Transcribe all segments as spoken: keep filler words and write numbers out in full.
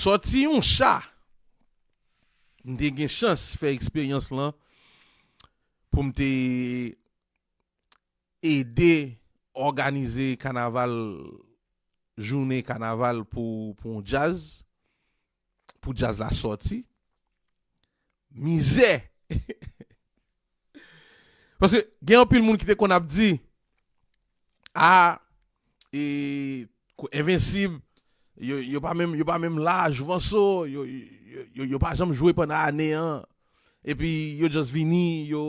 Sòti yon cha. M te gen chans fè eksperyans lan pou m te ede òganize kanaval, jounen kanaval pou, pou yon djaz, pou djaz la sòti. Mizè! Paske gen anpil moun ki te konn ap di, a, e, Envensib, yo, yo pa menm, yo pa menm la, Jouvanso, yo, yo, yo, yo pa janm jwe pandan ane an. Epi yo just vini, yo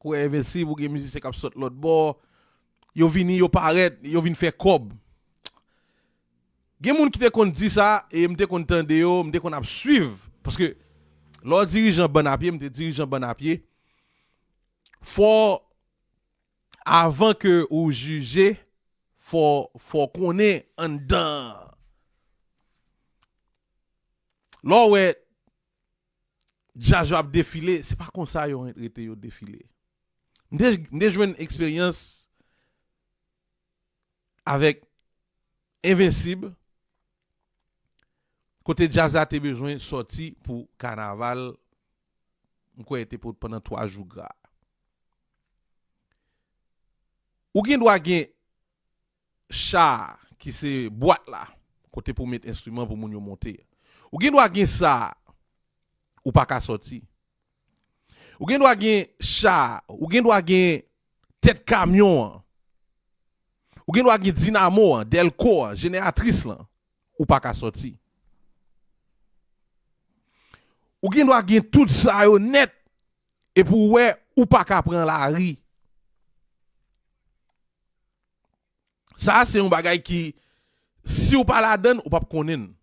kwè Envensib, ou gen mizisyen k ap sot lòt bò. Yo vini, yo parèt, yo vin fè kòb. Gen moun ki te konn di sa, e m te konn tande yo, m te konn ap swiv. Paske lè w dirijan bann a pye, m te dirijan bann a pye, fò, avan ke ou jije, fò, fò konnen anndan. Lè w wè djaz yo ap defile, se pa konsa yo rete yo defile. M te, m te jwenn eksperyans avèk Envensib, kote djaz la te bezwen sòti pou kanaval, m kwè te pou pandan twa jou gra. Ou gen dwa gen cha a, ki se bwat la, kote pou met enstriman pou moun yo monte. Ou gen dwa gen sa, ou pa ka sòti. Ou gen dwa gen cha, ou gen dwa gen tèt kamyon an. Ou gen dwa gen dinamo an, dèlko an, jeneratris lan. Ou pa ka sòti. Ou gen dwa gen tout sa yo nèt, epi w wè ou pa ka pran lari. Sa a se yon bagay ki, si w pa ladann, ou p ap konnen l.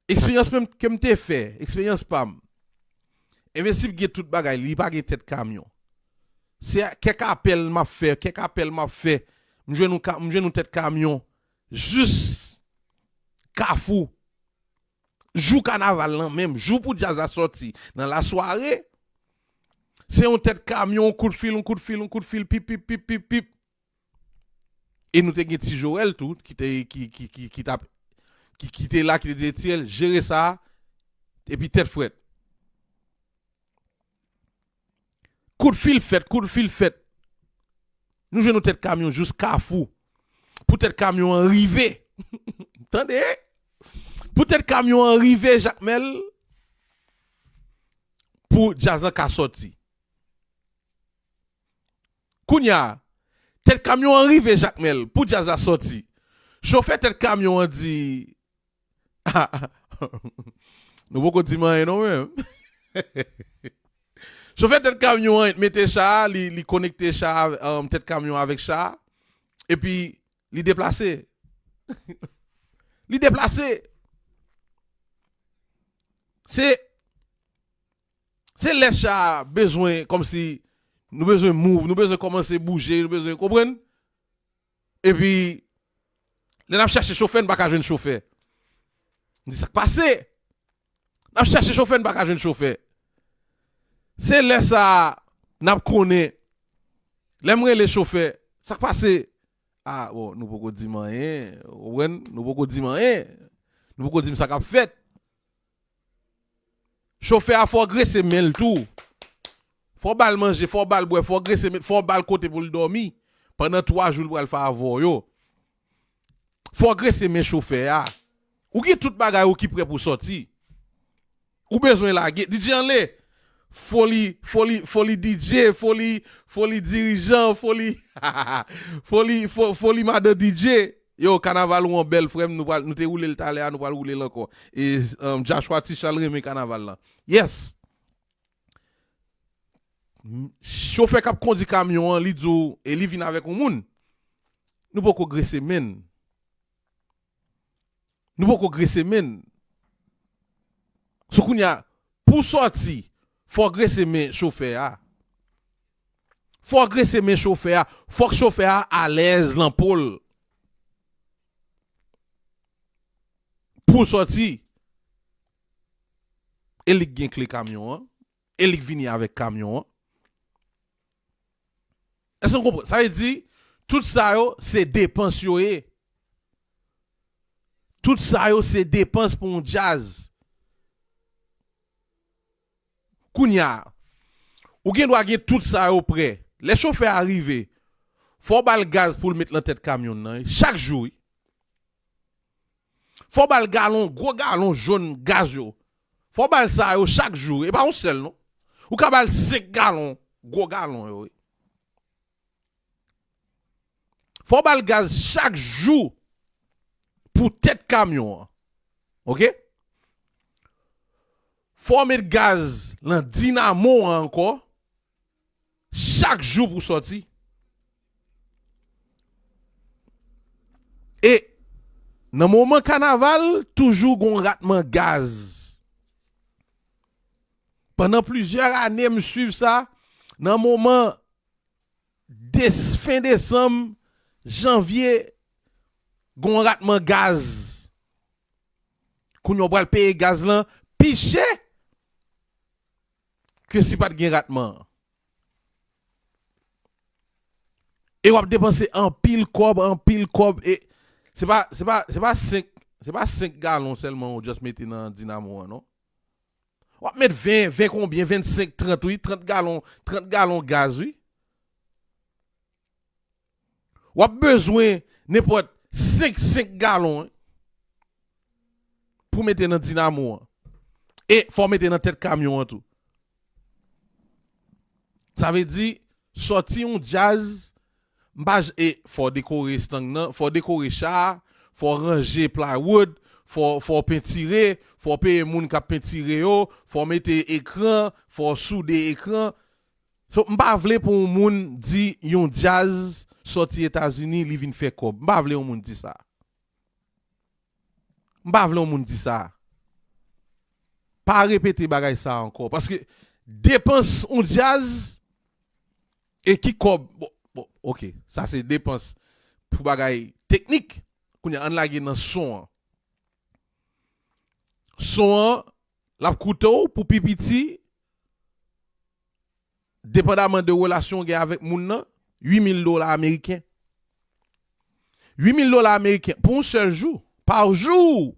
Eksperyans menm ke m te fè, eksperyans pa m. Envensib gen tout bagay, li pa gen tèt kamyon. Se kèk apèl m ap fè, kèk apèl m ap fè. M jwenn yon ka-, m jwenn yon tèt kamyon. Jis Kafou. Jou kanaval lan menm, jou pou djaz la sòti nan lasware, se yon tèt kamyon, yon kout fil, yon kout fil, yon kout fil, pip, pip, pip, pip, pip. E nou te gen Ti Joel tou, ki te, ki, ki, ki, ki t ap, ki, ki te la, ki te di Etiel, jere sa, epi tèt frèt. Kout fil fèt, kout fil fèt. Nou jwenn yon tèt kamyon jis Kafou. Pou tèt kamyon an rive. Tande? Pou tèt kamyon an rive Jakmèl, pou djaz lan ka sòti. Kounye a, tèt kamyon an rive Jakmèl, pou djaz la sòti. Chofè tèt kamyon an di, nou poko di m anyen non menm. Chofè tèt kamyon an mete cha a, li, li konekte cha a, um, tèt kamyon avèk cha a, epi li deplase. Li deplase. Se, se lè cha a bezwen, kòmsi, nou bezwen move, nou bezwen kòmanse bouje, nou bezwen, konprann? Epi, lè n ap chache chofè, n pa ka jwenn chofè. M di, sa k pase? N ap chache chofè, n pa ka jwenn chofè. Se lè sa a, n ap konnen. Lè m rele chofè, sa k pase? A, bon, nou poko di m anyen. Ou konprann? Nou poko di m anyen. Nou poko di m sa k ap fèt. Chofè a, fò w grese men l tou. Fò w ba l manje, fò w ba l bwè, fò w grese men, fò w ba l kote pou l dòmi. Pandan twa jou l pral fè avè w yo. Fò w grese men chofè a. Ou gen tout bagay ou ki prè pou sòti. Ou bezwen lage. D J Anle, foli, foli, foli D J, foli, foli dirijan, foli, foli, fo-, foli madan D J. Yo, kanaval ou an bèl, frè m, nou pral, nou te woule l talè a, nou pral woule l ankò. E, um, Joshua Tichal renmen kanaval lan. Yes! M-, chofè k ap kondi kamyon an, li di w, e li vin avèk yon moun. Nou poko grese men n. Nou poko grese men n. So kounye a, pou w sòti, fò w grese men chofè a. Fò w grese men chofè a. Fòk chofè a alèz nan po l. Pou w sòti, e li k gen kle kamyon an, e li k vini avèk kamyon an. Èske w konprann? Sa vle di, tout sa yo, se depans yo ye. Tout sa yo se depans pou yon djaz. Kounye a, ou gen dwa gen tout sa yo prè. Lè chofè a rive, fò w ba l gaz pou l met nan tèt kamyon nan, wi. Chak jou, wi. Fò w ba l galon, gwo galon jòn gaz yo. Fò w ba l sa yo chak jou, wi. E pa yon sèl, non. Ou ka ba l senk galon, gwo galon yo, wi. Fò w ba l gaz chak jou pou tèt kamyon an. Oke? Fò w met gaz nan dinamo an ankò chak jou pou sòti. E nan moman kanaval, toujou gon ratman gaz. Pandan plizyè ane, m swiv sa. Nan moman des-, fen desanm, janvye, gon ratman gaz. Kounye a w pral peye gaz lan pi chè ke si pa t gen ratman an. E w ap depanse anpil kòb, anpil kòb. E se pa, se pa, se pa senk, se pa senk galon sèlman ou just mete nan dinamo an, non. W ap met ven, ven konbyen, vennsenk, trant, wi, trant galon, trant galon gaz, wi. W ap bezwen nenpòt senk, senk galon, wi, pou mete nan dinamo an. E fò w mete nan tèt kamyon an tou. Sa vle di, sòti yon djaz, m pa j-, e fò w dekore stang nan, fò w dekore cha a, fò w ranje plywood, fò, fò w pentire, fò w peye moun k ap pentire yo, fò w mete ekran, fò w soude ekran. So, m pa vle pou yon moun di yon djaz sòti Etazini, li vin fè kòb. M pa vle yon moun di sa. M pa vle yon moun di sa. Pa repete bagay sa ankò. Paske depans yon djaz e ki kòb. Bon, bon, oke. Sa se depans pou bagay teknik. Kounye a, ann lage nan son an. Son an, l ap koute w pou pi piti, depandaman de relasyon w gen avèk moun nan, uit mil dola ameriken. Uit mil dola ameriken pou yon sèl jou, pa jou,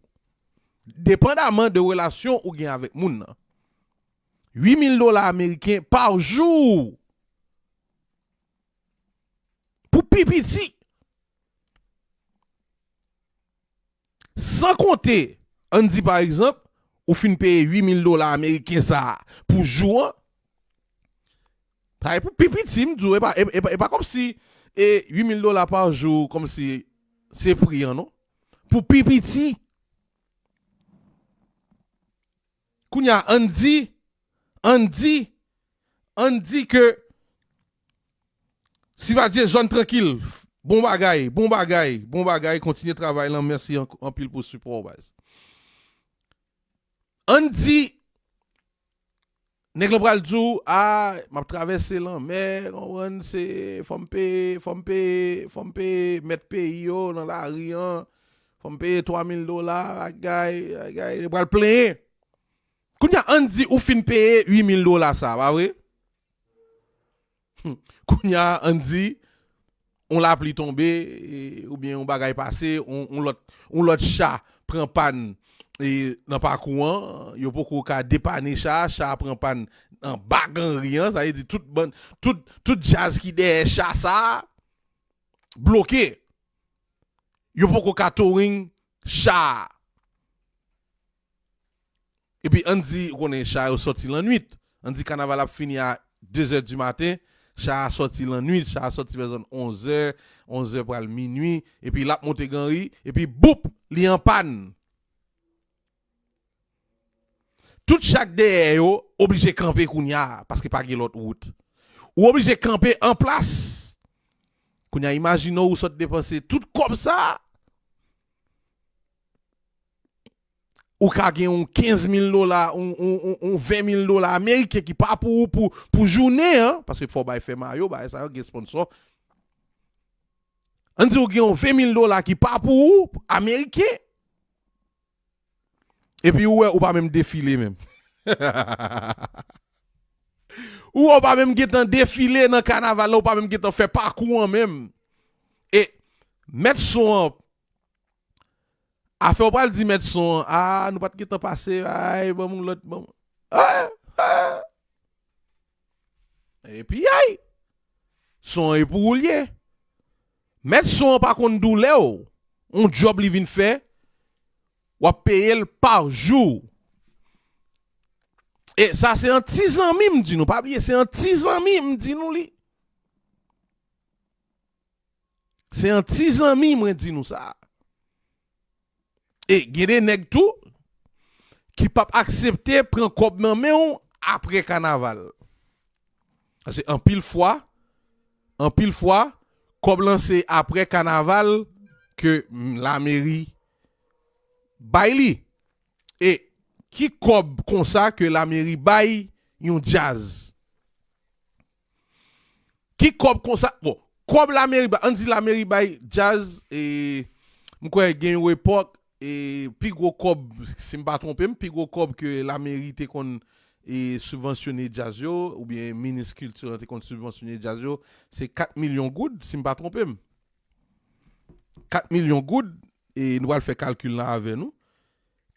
depandaman de relasyon ou gen avèk moun nan. Uit mil dola ameriken pa jou. Pou pi piti. San konte, ann di pa egzanp, ou fin peye uit mil dola ameriken sa a pou jou an. Sa e pou pi piti, m di w, e pa, e, e pa, e pa kòmsi, e, uit mil dola pa jou, kòmsi se pri an, non. Pou pi piti. Kounye a, ann di, ann di, ann di ke Sivadye, zòn trankil, bon bagay, bon bagay, bon bagay, kontinye travay lan, mèsi an-, anpil pou sipò w, baz. Ann di, nèg lan pral di w, a, m ap travèse lanmè, konprann, se, fò m peye, fò m peye, fò m peye mèt peyi yo nan lari an, fò m peye twa mil dola, bagay, bagay, li pral plenyen. Kounye a, ann di ou fin peye uit mil dola sa, pa vre? Hmm. Kounye a, ann di, yon lapli tonbe, e, oubyen yon bagay pase, yon, yon lòt, yon lòt cha pran pàn, e, nan pakou an, yo poko ka depane cha, cha pran pàn anba ganri an, sa vle di tout bann, tout, tout djaz ki dèyè cha sa a, bloke. Yo poko ka towing cha a. Epi ann di, ou konnen cha yo sòti lannwit. Ann di kanaval ap fini a de zè di maten, cha a sòti lannwit, cha a sòti vè zòn onz è, onz è pral minwi, epi l ap monte ganri, epi boup, li an pàn. Tout cha k dèyè yo oblije kanpe kounye a, paske pa gen lòt wout. Ou oblije kanpe an plas. Kounye a, imajine w, ou sot depanse tout kòb sa a. Ou ka gen yon kenz mil dola, yon, yon, yon, yon ven mil dola ameriken ki pa pou ou pou, pou jounen an, paske fò w bay fè mayo, bagay sa yo, gen sponsò. Ann di ou gen yon ven mil dola ki pa pou ou, ameriken. Epi ou wè, ou pa menm defile menm. Ou wè, ou pa menm gentan defile nan kanaval la, ou pa menm gentan fè pakou an menm. E mèt son an, Afè w pral di mèt son an, a, nou pa t gentan pase, ay, ban m yon lòt, ban m. Ah, ah. Epi, ay! Son an e pou ou l ye. Mèt son an pa konn doulè w. On djòb li vin fè, w ap peye l pa jou. E sa se an ti zanmi m di nou, pa bliye, se an ti zanmi m di nou li. Se an ti zanmi mwen di nou sa. E gen de nèg tou ki p ap aksepte pran kòb nan men w apre kanaval. Paske anpil fwa, anpil fwa, kòb lan se apre kanaval ke lameri bay li. E ki kòb konsa ke lameri bay yon djaz? Ki kòb konsa? Bon, kòb lameri bay, ann di lameri bay djaz, e, m kwè gen yon epòk, e, pi gwo kòb, si m pa twonpe m, pi gwo kòb ke lameri te konn, e, sibvansyone djaz yo, oubyen minis kilti an te konn sibvansyone djaz yo, se kat milyon goud, si m pa twonpe m. Kat milyon goud, e nou pral fè kalkil la avè nou.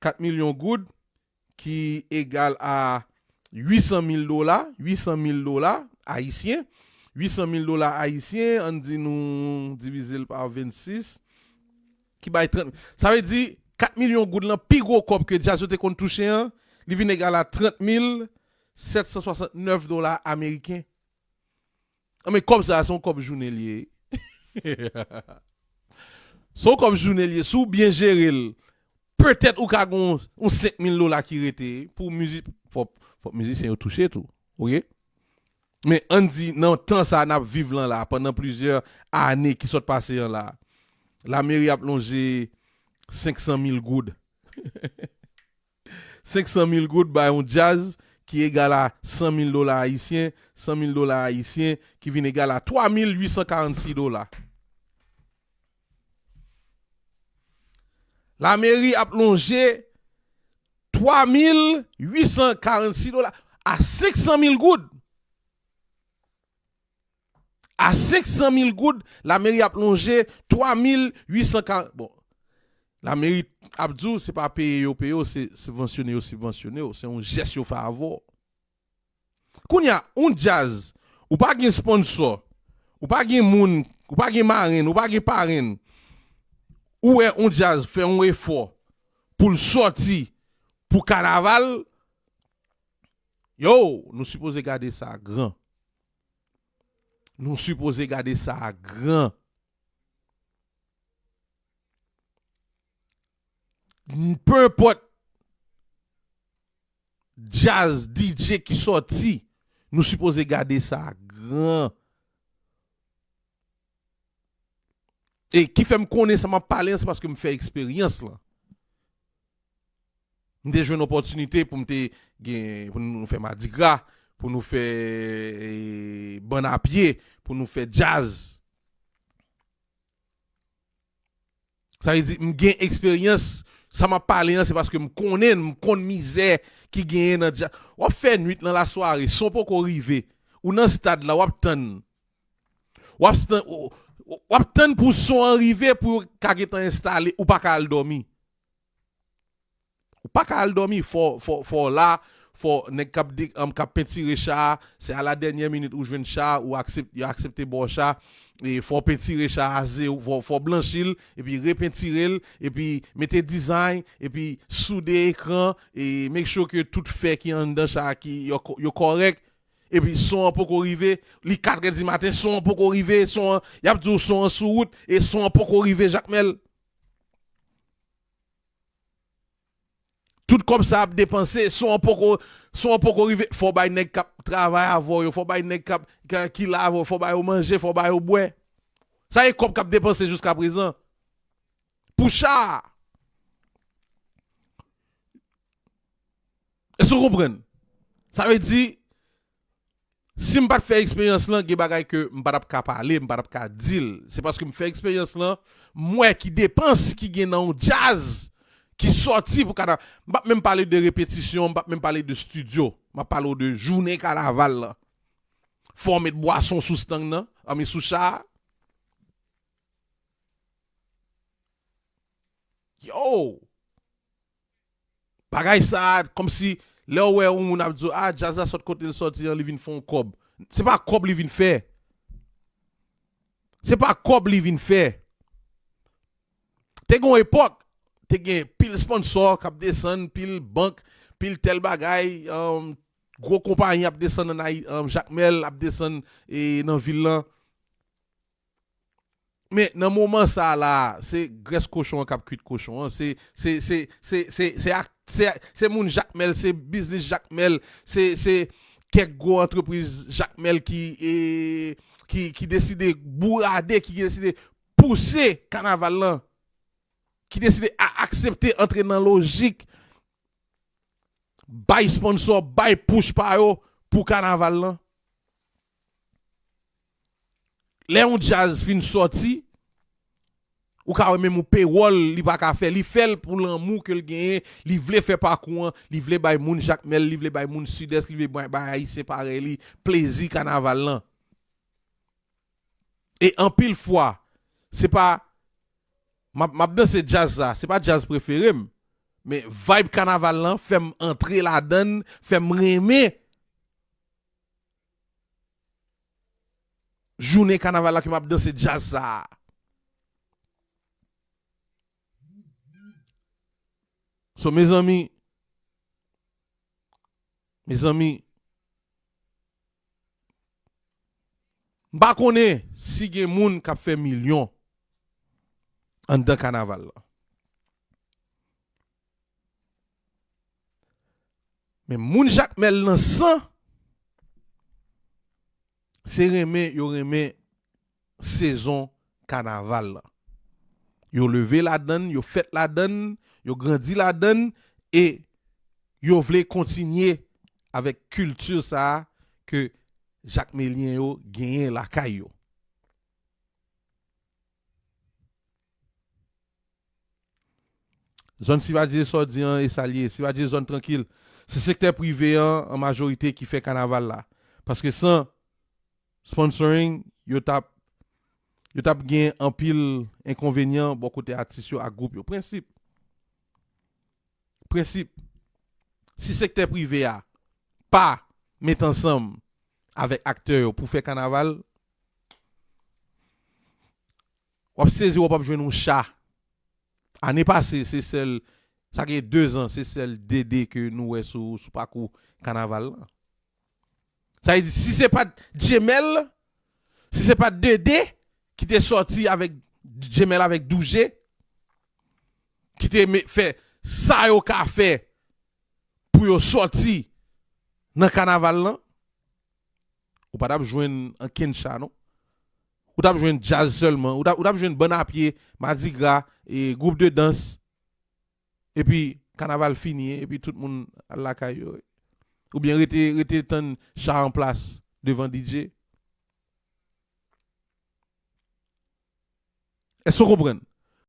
Kat milyon goud, ki egal a uit san mil dola, uit san mil dola ayisyen, uit san mil dola ayisyen, ann di nou divize l pa vennsis, ki bay trant, sa vle di kat milyon goud lan, pi gwo kòb ke djaz yo te konn touche an, li vin egal a trant mil sèt san swasannnèf dola ameriken. Anben, kòb sa a, se yon kòb jounen li ye. Se yon kòb jounen li ye. Si w byen jere l, petèt ou ka gen yon, yon senk mil dola ki rete pou mizi-, fò, fò mizisyen yo touche tou. Oke? Men ann di, nan tan sa a n ap viv lan la, pandan plizyè ane ki sot pase an la, lameri ap lonje senk san mil goud. Senk san mil goud bay yon djaz ki egal a san mil dola ayisyen, san mil dola ayisyen ki vin egal a twa mil uit san karannsis dola. Lameri ap lonje twa mil uit san karannsis dola a senk san mil goud. A senk san mil goud, lameri ap lonje twa mil uit san karant. Bon, lameri ap di w, se pa peye yo peye w, se sibvansyone yo sibvansyone w. Se yon jès yo fè avè w. Kounye a, yon djaz, ou pa gen sponsò, ou pa gen moun, ou pa gen marenn, ou pa gen parenn, ou wè yon djaz fè yon efò pou l sòti pou kanaval, yo, nou sipoze gade sa gran. Nou sipoze gade sa gran. N-, pe enpòt djaz, D J ki sòti, nou sipoze gade sa gran. E ki fè m konnen sa m ap pale an, se paske m fè eksperyans lan. M te jwenn opòtinite pou m te gen, pou nou fè madigra, pou nou fè, e, bann a pye, pou nou fè djaz. Sa vle di, m gen eksperyans, sa m ap pale an, se paske m konnen, m konn mizè ki genyen nan djaz. W ap fè nwit nan lasware, son poko rive. Ou nan stad la, w ap tann. W ap tann, w, w, w ap tann pou son an rive pou yo ka gentan enstale, ou pa ka al dòmi. Ou pa ka al dòmi, fò, fò, fò w la, fò nèg k ap de-, um, k ap pentire cha a, se a la dènyè minit ou jwenn cha a, ou aksep-, yo aksepte ba w cha a, e fò w pentire cha a, ze-, fò, fò w blanchi l, epi repentire l, epi mete dizay, epi soude ekran, e make sure ke tout fè ki anndan cha a ki yo kò-, yo kòrèk, epi son an poko rive, li katrè di maten, son an poko rive, son an, y ap di w son an sou wout, e son an poko rive, Jakmèl. Tout kòb sa ap depanse, son an poko, son an poko rive, fò w bay nèg k ap travay avè w yo, fò w bay nèg k ap, k-, ki la avè w, fò w ba yo manje, fò w ba yo bwè. Sa e kòb k ap depanse jiska prezan. Pou cha a. Èske w konprann? Sa vle di, si m pa t fè eksperyans lan, gen bagay ke m pa t ap ka pale, m pa t ap ka di l. Se paske m fè eksperyans lan, m wè ki depans ki gen nan yon djaz ki sòti pou kanaval. M p ap menm pale de repetisyon, m p ap menm pale de estidyo. M ap pale w de jounen kanaval lan. Fò w met bwason sou stand nan, anmi sou cha a. yo, bagay sa a, kòmsi lè w wè yon moun ap di w, ah, djaz la sot kote l sòti an, li vin fè yon kòb. Se pa kòb li vin fè. Se pa kòb li vin fè. Te gen yon epòk, te gen pil sponsò k ap desann, pil bank, pil tèl bagay, um, gwo konpayi ap desann nan Ayi-, um, Jakmèl, ap desann, e, nan vil lan. Men nan moman sa a la, se grès kochon an k ap kwit kochon an, se, se, se, se, se, se ak-, se, se moun Jakmèl, se biznis Jakmèl, se, se kèk gwo antrepriz Jakmèl ki, e, ki, ki deside bourade, ki deside pouse kanaval lan, ki deside a-, aksepte antre nan lojik bay sponsò, bay push pa yo pou kanaval lan. Lè yon djaz fin sòti, ou ka wè menm yon pewòl li pa ka fè. Li fè l pou lanmou ke l genyen, li vle fè pakou an, li vle bay moun Jakmèl, li vle bay moun Sidès, li vle bay, bay Ayisyen parèy li plezi kanaval lan. E anpil fwa, se pa, m ap, m ap danse djaz sa, se pa djaz prefere m, men vibe kanaval lan fè m antre ladan l, fè m renmen jounen kanaval la ke m ap danse djaz sa a. So, mezanmi, mezanmi, m pa konnen si gen moun k ap fè milyon anndan kanaval la. Men moun Jakmèl nan san, se renmen yo renmen sezon kanaval la. Yo leve ladan l, yo fèt ladan l, yo grandi ladan l, e yo vle kontinye avèk kilti sa a ke Jakmelyen yo genyen lakay yo. Zòn Sivadye, sa w di an, e sa l ye. Sivadye, zòn trankil. Se sektè prive an, an majorite, ki fè kanaval la. Paske san sponsoring, yo t ap, yo t ap gen anpil enkonvenyan bò kote atis yo ak gwoup yo. Prensip. Prensip. Si sektè prive a pa met ansanm avèk aktè yo pou fè kanaval, w ap sezi, w ap jwenn yon cha. Ane pase, se sèl, sa gen de zan, se sèl Dede ke nou wè sou, sou pakou kanaval lan. Sa vle di, si se pa t Jemèl, si se pa t Dede ki te sòti avèk Jemèl avèk Douje, ki te me-, fè sa yo ka fè pou yo sòti nan kanaval lan, ou pa t ap jwenn ankenn cha, non. Ou t ap jwenn djaz sèlman. Ou t ap, ou t ap jwenn bann a pye, madigra, e gwoup de dans. Epi, kanaval fini, epi tout moun al lakay yo. Oubyen rete, rete tann cha an plas devan D J. Èske w konprann?